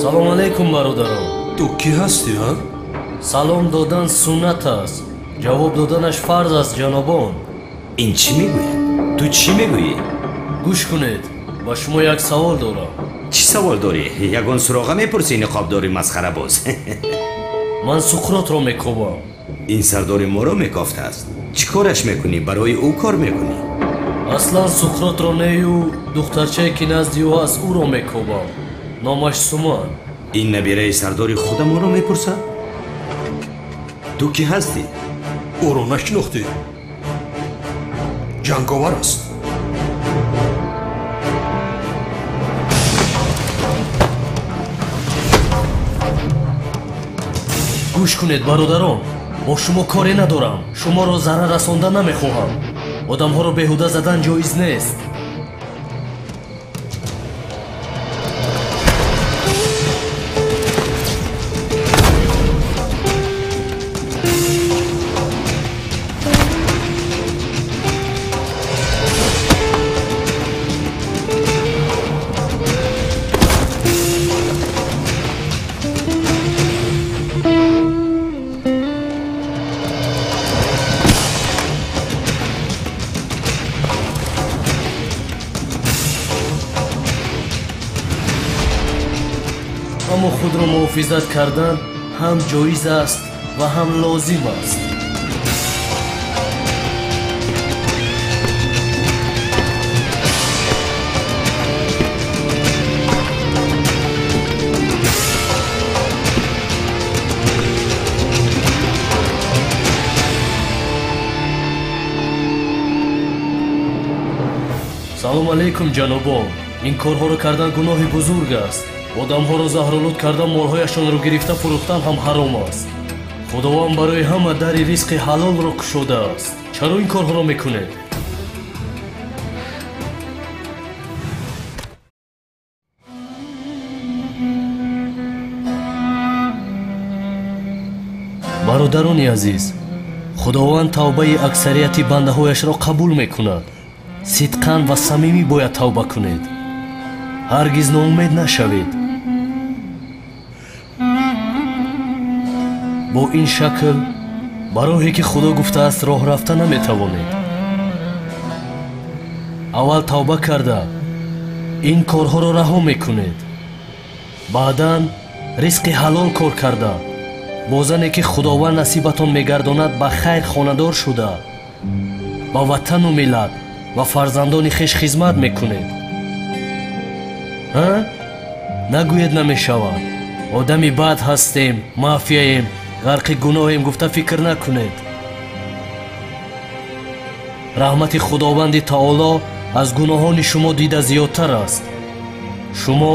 Салом алейкум, бародарон. Ту кӣ ҳастӣ, ҳа? Салом додан суннат аст, ҷавоб доданаш фарз аст, ҷанобон. Ин чӣ мегӯяд? Ту чӣ мегӯӣ? Гӯш кунед, ба шумо як савол дорам. Чӣ савол дорӣ? Ягон суроға мепурсӣ, ниқобдори масхарабоз? Ман Суқротро мекобам. Ин сардори моро мекофтааст. Чӣ кораш мекунӣ? Барои ӯ кор мекунӣ? Аслан Суқротро нею духтарчае ки назди ӯ аст, ӯро мекобам. Номаш Суман. Ин набираи сардори худамонро мепурсад? Ту кӣ ҳастӣ? Ӯро нашинохтӣ? Ҷанговар аст. Гӯш кунед, бародарон, бо шумо коре надорам. Шуморо зарар расонда намехоҳам. Одамҳоро беҳуда задан ҷоиз нест. Аммо худро муҳофизат кардан ҳам ҷоиз аст ва ҳам лозим аст. Салом алейкум, ҷанобон. Ин корҳоро кардан гуноҳи бузург аст. Одамҳоро заҳролуд кардан, молҳояшонро гирифта фурӯхтан ҳам ҳаром аст. Худованд барои ҳама дари ризқи ҳалолро кушодааст. Чаро ин корҳоро мекунед? Бародарони азиз, Худованд тавбаи аксарияти бандаҳояшро қабул мекунад. Сидқан ва самимӣ бояд тавба кунед. Ҳаргиз ноумед нашавед. Бо ин шакл ба роҳе ки Худо гуфтааст роҳ рафта наметавонед. Аввал тавба карда ин корҳоро раҳо мекунед. Баъдан ризқи ҳалол кор карда, бо зане ки Худованд насибатон мегардонад ба хайр хонадор шуда, ба ватану миллат ва фарзандони хеш хизмат мекунед. Ҳа? Нагӯед намешавад. Одами бад ҳастем, мафияем, ғарқи гуноҳем гуфта фикр накунед. Раҳмати Худованди Таоло аз гуноҳони шумо дида зиёдтар аст. Шумо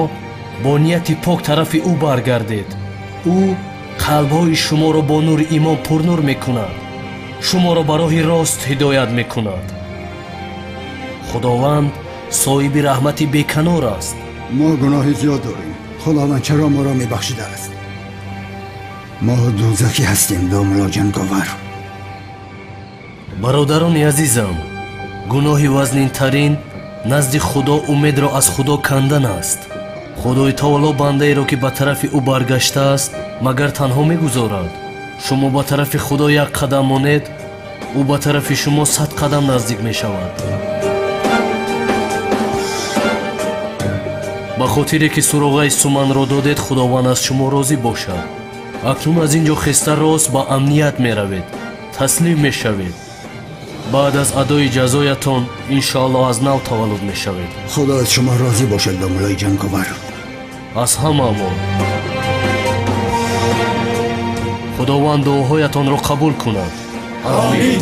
бо нияти пок тарафи ӯ баргардед. Ӯ қалбҳои шуморо бо нури имон пурнур мекунад. Шуморо ба роҳи рост ҳидоят мекунад. Худованд соҳиби раҳмати беканор аст. Мо гуноҳи зиёд дорем. Худованд чаро моро мебахшидааст? Мо дӯзахӣ ҳастем, домла ҷанговар. Бародарони азизам, гуноҳи вазнинтарин назди Худо умедро аз Худо кандан аст. Худои Таоло бандаеро ки ба тарафи ӯ баргаштааст, магар танҳо мегузорад? Шумо ба тарафи Худо як қадам монед, ӯ ба тарафи шумо 100 қадам наздик мешавад. Ба хотире ки суроғаи Суманро додед, Худованд аз шумо розӣ бошад. Акнун аз ин ҷо хеста рост ба амният меравед, таслим мешавед. Баъд аз адои ҷазоятон иншоаллоҳ аз нав таваллуд мешавед. Худо аз шумо розӣ бошад, домлаи ҷанговар. Аз ҳамаамон. Худованд дуоҳоятонро қабул кунад. Амин.